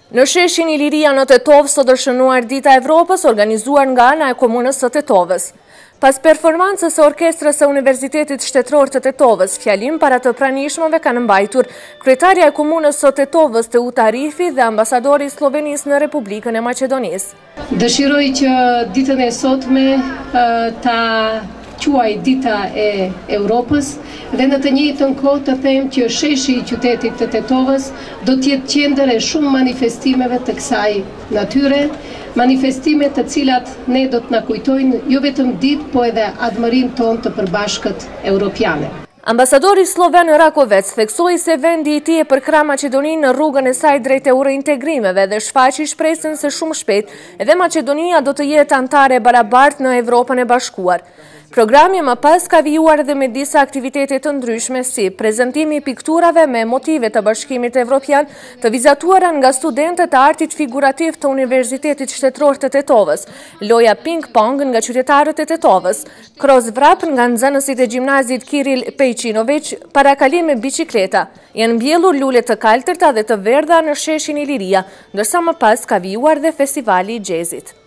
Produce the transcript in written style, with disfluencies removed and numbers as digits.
Në sheshin Iliria në Tetovë sot është shënuar Dita e Evropës, organizuar nga ana e Komunës së Tetovës. Pas performancës së Orkestrës së Universitetit Shtetëror të Tetovës, fjalim para të pranishmëve kanë mbajtur kryetarja e Komunës së Tetovës, Teuta Arifi dhe ambasadori i Sllovenisë në Republikën e Maqedonisë. Dëshiroj që ditën e sotme ta quaj Dita e Europës dhe në të njëjtën kohë të them që sheshi i qytetit të Tetovës do të jetë qendër e shumë manifestimeve të kësaj natyre, manifestime të cilat ne do të na kujtojnë jo vetëm ditë, po edhe ardhmërinë tonë të përbashkët europiane. Ambasadori slloven Rakovec theksoi se vendi i tij e përkrah Maqedoninë në rrugën e saj drejt eurointegrimeve dhe shfaqi shpresën se shumë shpejt edhe Maqedonia do të jetë anëtare e barabartë në Evropën e Bashkuar. Programi më pas ka vijuar edhe me disa aktivitete të ndryshme si prezantimi i pikturave me motive të Bashkimit Evropian të vizatuara nga studentët e artit figurativ të Universitetit Shtetëror të Tetovës, loja ping-pong nga qytetarët e Tetovës, Kros vrap nga nxënësit e gjimnazit Kiril Pejçinoviq, parakalim me biçikleta. Janë mbjellur lule të kaltërta dhe të verdha në sheshin Iliria, ndërsa më pas ka vijuar dhe festivali i xhezit.